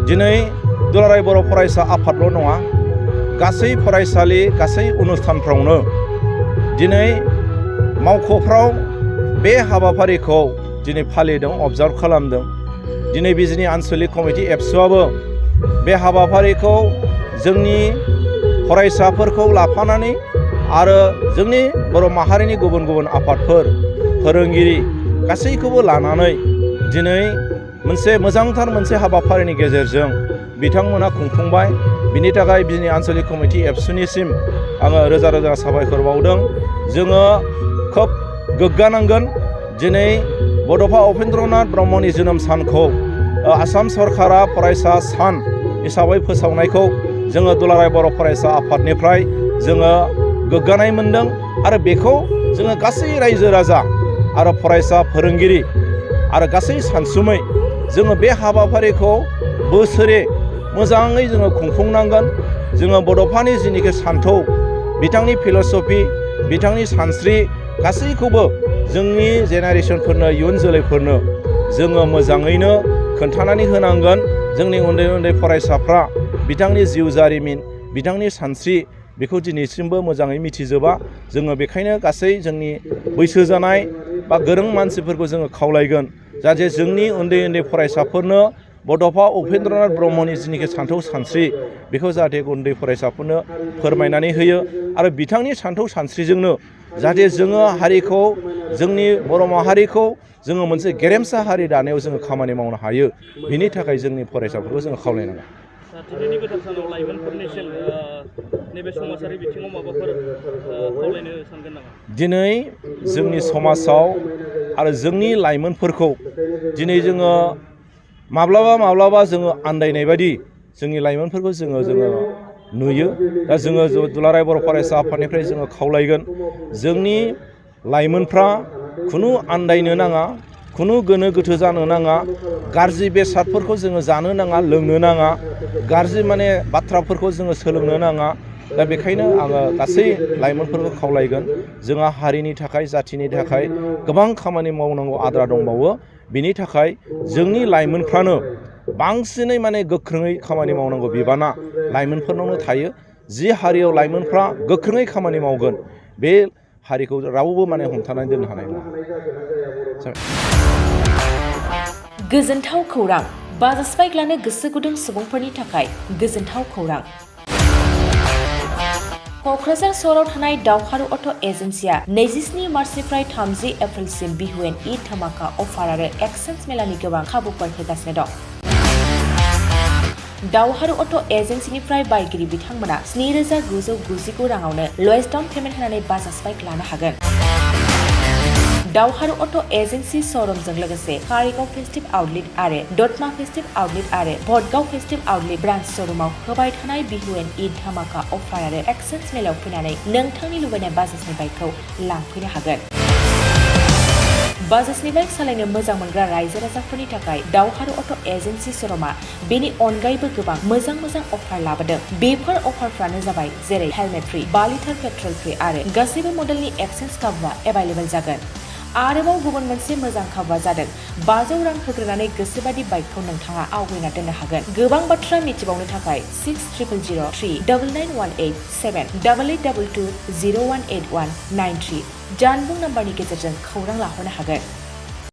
दिनै दुलाराय बर' फरायसा आफादल' नङा, गासै फरायसालि गासै अनुस्थानफ्रावनो दिनै मावख'फ्राव बे हाबाफारिखौ दिनै फालिदों, अबजार्भ खालामदों। दिनै बिजनि आन्सलिक कमिटि एबसुआबो बे हाबाफारिखौ जोंनि फरायसाफोरखौ लाफानानै आरो जोंनि बर' माहारिनि गुबुन गुबुन आफादफोर, फोरोंगिरि गासैखौबो लानानै दिनै मोनसे मोजांथार मोनसे हाबाफारिनि गेजेरजों बिथांमोना खुंफुंबाय। बिनि थाखाय बिजनि आन्सलिक कमिटि एबसुनिसिम आङो रोजा रोजा साबायखर बावदों। जोङो खोब गोग्गानांगोन दिनै बड'फा उपेन्द्रनाथ ब्रह्मनि जोनोम सानखौ आसाम सरकारा फरायसा सान हिसाबै फोसावनायखौ जोङो दुलाराय बर' फरायसा आफादनिफ्राय जोङो गोग्गानाय मोनदों आरो बेखौ जोङो गासै रायजो राजा आरो फरायसा फोरोंगिरि आरो गासै सानसुमै जोङो बे हाबाफारिखौ बोसोरे मोजाङै जोङो खुंफुंनांगोन। जोङो बड'फानि जिनिखि सान्थौ, बिथांनि फिल'सफि, बिथांनि सानस्रि गासैखौबो जोंनि जेनेरेसनफोरनो, इयुन जोलैफोरनो जोङो मोजाङैनो खोन्थानानै होनांगोन। जोंनि उन्दै उन्दै फरायसाफ्रा बिथांनि जिउ जारिमिन, बिथांनि सानस्रि बेखौ दिनैसिमबो मोजाङै मिथिजोबा। जोङो बेखायनो गासै जोंनि बैसो जानाय बा गोरों मानसिफोरखौ जोङो खावलायगोन जाहाथे जोंनि उन्दै उन्दै फरायसाफोरनो बड'फा उपेन्द्रनाथ ब्रह्मनि जिनिखि सान्थौ सानस्रि बेखौ जाहाथे उन्दै फरायसाफोरनो फोरमायनानै होयो आरो बिथांनि सान्थौ सानस्रिजोंनो जाहाथे जोङो हारिखौ, जोंनि बर' माहारिखौ जोङो मोनसे गेरेमसा हारि दानायाव जोङो खामानि मावनो हायो। बिनि थाखाय जोंनि फरायसाफोरखौ जोङो खावलायनांगोन। दिनैनि गोथार सानाव लाइमोनफोरनिसिम नैबे समाजारि बिथिङाव माबाफोर खावलायनो सानगोन नामा? दिनै जोंनि समाजाव आरो जोंनि लाइमोनफोरखौ दिनै जोङो माब्लाबा जोङो आन्दायनाय बायदि जोंनि लाइमोनफोरखौ जोङो नुयो। दा जोङो दुलाराय बर' फरायसा आफादनिफ्राय जोङो खावलायगोन जोंनि लाइमोनफ्रा खुनु आन्दायनो नाङा, खुनु गोनो गोथो जानो नाङा, गाज्रि बेसादफोरखौ जोङो जानो नाङा, लोंनो नाङा, गाज्रि बाथ्राफोरखौ जोङो सोलोंनो नाङा। दा बेखायनो आङो गासै लाइमोनफोरखौ खावलायगोन, जोंहा हारिनि थाखाय, जाथिनि थाखाय गोबां खामानि मावनांगौ आद्रा दंबावो। बिनि थाखाय जोंनि लाइमोनफ्रानो बांसिनै गोख्रोङै खामानि मावनांगौ बिबाना लाइमोनफोरनावनो थायो। जि हारियाव लाइमोनफ्रा गोख्रोङै खामानि मावगोन बे हारिखौ रावबो हमथानानै दोननो हानाय नङा। गोजोनथाव खौरां, बाजाज बाइक लानो गोसो गुदुं सुबुंफोरनि थाखाय गोजोनथाव खौरां। क'क्राझार सहराव थानाय दावहारु अट' एजेन्सिया 27 मार्चनिफ्राय 30 एप्रिलसिम बिहु एन्ड ईद धामाका अफार आरो एक्सचेन्ज मेलानि गोबां खाबुफोर होगासिनो दं। दावहारु अट' एजेन्सिनिफ्राय बायगिरि बिथांमोना 7,999 राङावनो लवेस्ट डाउन पेमेन्ट होनानै बाजाज बाइक लानो हागोन। दावहारु अट' एजेन्सि श'रुमजों लोगोसे कारिगाव फेस्टिभ आउटलेट आरो दतमा फेस्टिभ आउटलेट आरो भटगाव फेस्टिभ आउटलेट ब्रान्च श'रुमाव होबाय थानाय बिहु एन्ड ईद धामाका अफार आरो एक्सचेन्ज मेलायाव फैनानै नोंथांनि लुबैनाय बाजाजनि बाइकखौ लांफैनो हागोन। बाजाजनि बाइक सालायनो मोजां मोनग्रा रायजो राजाफोरनि थाखाय दावहारु अट' एजेन्सि श'रुमा बेनि अनगायैबो गोबां मोजां अफार लाबोदों। बेफोर अफारफ्रानो जाबाय जेरै helmet free, 5 litre petrol free आरो गासैबो मडेलनि एक्सचेन्ज खाबुआ एभेलेबेल जागोन। आरोबाव गुबुन मोनसे मोजां खाबुआ जादों 500 रां होग्रोनानै गोसोबादि बाइकखौ नोंथाङा आवगायना दोननो हागोन। गोबां बाथ्रा मिथिबावनो थाखाय 60000399878822018193 जानबुं नाम्बारनि गेजेरजों खौरां लाहरनो हागोन।